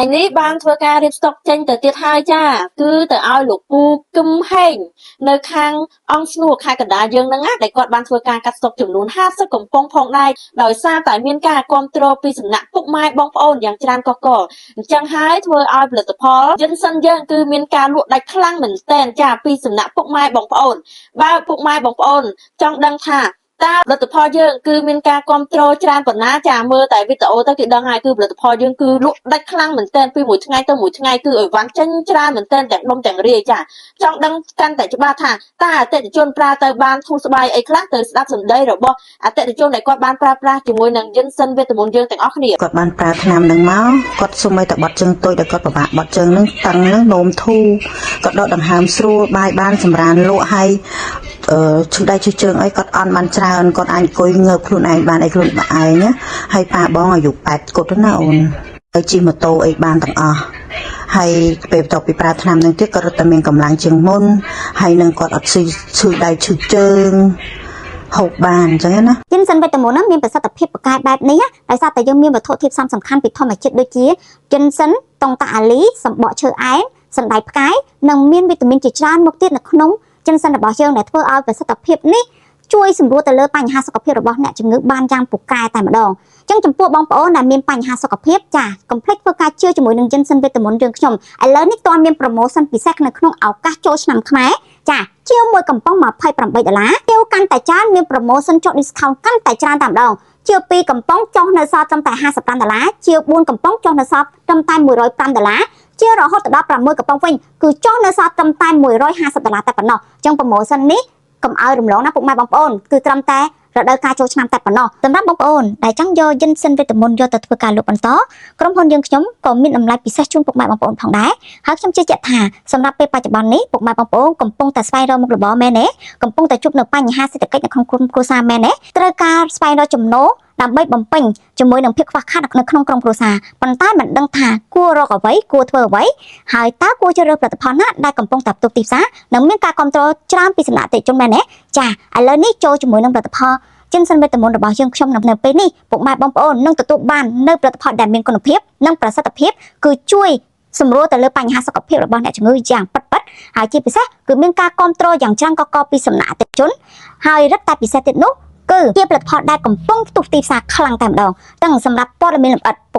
ថ្ងៃនេះបានធ្វើការរៀបស្តុកចេញទៅទៀតហើយចាគឺទៅឲ្យលោកពូគឹមហេងនៅខាងអង្គស្នួរខេត្តកណ្ដាលយើងហ្នឹងណាដែលគាត់បានធ្វើការកាត់ស្តុកចំនួន50កំប៉ុងផងដែរដោយសារតែមានការគ្រប់គ្រងពីសំណាក់ពុកម៉ែបងប្អូនយ៉ាងច្រើនកកកអញ្ចឹងហើយធ្វើឲ្យផលិតផលយិនសិនយើងគឺមានការលក់ដាច់ខ្លាំងមែនទែនចាពីសំណាក់ពុកម៉ែបងប្អូនបើពុកម៉ែបងប្អូនចង់ដឹងថាតើផលិតផលយើងគឺមានការគ្រប់គ្រងច្រើនប៉ុណ្ណាចាមើលតែវីដេអូទៅគឺដឹងហើយគឺផលិតផលយើងគឺលក់ដាច់ខ្លាំងមែនទែនពីមួយថ្ងៃទៅមួយថ្ងៃគឺអីវ៉ាន់ចេញច្រើនមែនទែនទាំងដុំទាំងរាយចាចង់ដឹងកាន់តែច្បាស់ថាតើអតិថិជនប្រើទៅបានធូរស្បើយអីខ្លះទៅស្ដាប់សម្ដីរបស់អតិថិជនដែលគាត់បានប្រើប្រាស់ជាមួយនឹងយិនសិនវេទមន្តយើងទាំងអស់គ្នា។ គាត់បានប្រើថ្នាំនឹងមកគាត់សុំឲ្យតែបត់ជើងទុយដែលគាត់ពិបាកបត់ជើងនឹងតឹងនឹងនោមធូរគាត់ដកដង្ហើមស្រួលបាយបានសម្រានលក់ហើយអឺឈឺដៃឈឺជើងអីគាត់អន់បានច្រើនគាត់អាចអង្គុយងើបខ្លួនឯងបានអីខ្លួនឯងណាហើយប៉ាបងអាយុ8គត់ណាអូនហើយជិះម៉ូតូអីបានទាំងអស់ហើយពេលបន្ទាប់ពីប្រើថ្នាំនឹងទៀតគាត់រត់តែមានកម្លាំងជាងមុនហើយនឹងគាត់អត់ឈឺឈឺដៃឈឺជើងហូបបានអញ្ចឹងណា ជីនសិនវីតាមីនហ្នឹងមានប្រសិទ្ធភាពប្រកែបែបនេះណាដោយសារតែយើងមានវត្ថុធាតុផ្សំសំខាន់ពីធម្មជាតិដូចជាជីនសិនតុងតាអាលីសម្បកឈើអែមសណ្តែកផ្កាយនិងមានវីតាមីនជាច្រើនមុខទៀតនៅក្នុងជីនសិនរបស់យើងដែលធ្វើឲ្យប្រសិទ្ធភាពនេះជួយសម្រួលទៅលើបញ្ហាសុខភាពរបស់អ្នកជំងឺបានយ៉ាងពូកែតែម្ដងអញ្ចឹងចំពោះបងប្អូនដែលមានបញ្ហាសុខភាពចាកុំភ្លេចធ្វើការជឿជាមួយនឹងជីនសិនវីតាមីនយើងខ្ញុំឥឡូវនេះតើមាន promotion ពិសេសនៅក្នុងឱកាសចូលឆ្នាំខ្មែរចាជាមួយកំប៉ុង28ដុល្លារទាវកាន់តែច្រើនមាន promotion ចុះ discount កាន់តែច្រើនតែម្ដងជាវ2កំប៉ុងចុះនៅសល់ត្រឹមតែ55ដុល្លារជាវ4កំប៉ុងចុះនៅសល់ត្រឹមតែ105ដុល្លារជារហូតដល់6កំប៉ុងវិញគឺចុះនៅសល់ត្រឹមតែ150ដុល្លារតែប៉ុណ្ណោះអញ្ចឹង promotion នេះកុំឲ្យរំលងណាពុកម៉ែបងប្អូនគឺត្រឹមតែរដូវកាលចូលឆ្នាំតែប៉ុណ្ណោះសម្រាប់បងប្អូនដែលចង់យកយិនសិនវីតាមីនយកទៅធ្វើការលក់បន្តក្រុមហ៊ុនយើងខ្ញុំក៏មានតម្លៃពិសេសជូនពុកម៉ែបងប្អូនផងដែរហើយខ្ញុំជឿជាក់ថាសម្រាប់ពេលបច្ចុប្បន្ននេះពុកម៉ែបងប្អូនកំពុងតែស្វែងរកមុខរបរមែនទេកំពុងតែជួបនៅបញ្ហាសេដ្ឋកិច្ចនៅក្នុងគ្រួសារមែនទេត្រូវការស្វែងរកចំណូលដើម្បីបំពេញជាមួយនឹងភាពខ្វះខាតនៅក្នុងក្រុមគ្រួសារប៉ុន្តែមិនដឹងថាគួររកអ្វីគួរធ្វើអ្វីហើយតើគួរជ្រើសរើសផលិតផលណាដែលកំពុងតែផ្ទុកទីផ្សារនិងមានការគ្រប់គ្រងច្រើនពីសំណាក់អតិថិជនមែនទេចាឥឡូវនេះចូលជាមួយនឹងផលិតផលចិនសិនវីតាមីនរបស់យើងខ្ញុំនៅពេលនេះពុកម៉ែបងប្អូននឹងទទួលបាននៅផលិតផលដែលមានគុណភាពនិងប្រសិទ្ធភាពគឺជួយសម្រួលទៅលើបញ្ហាសុខភាពរបស់អ្នកជំងឺយ៉ាងពិតពិតហើយជាពិសេសគឺមានការគ្រប់គ្រងយ៉ាងច្រើនកកពីសំណាក់អតិថិជនហើយរឹតតែពិសេសទៀតនោះគឺជាផលិតផលដែលកំពុងផ្ទុះទីផ្សារខ្លាំងតែម្ដងទាំងសម្រាប់ព័ត៌មានលម្អិតពុក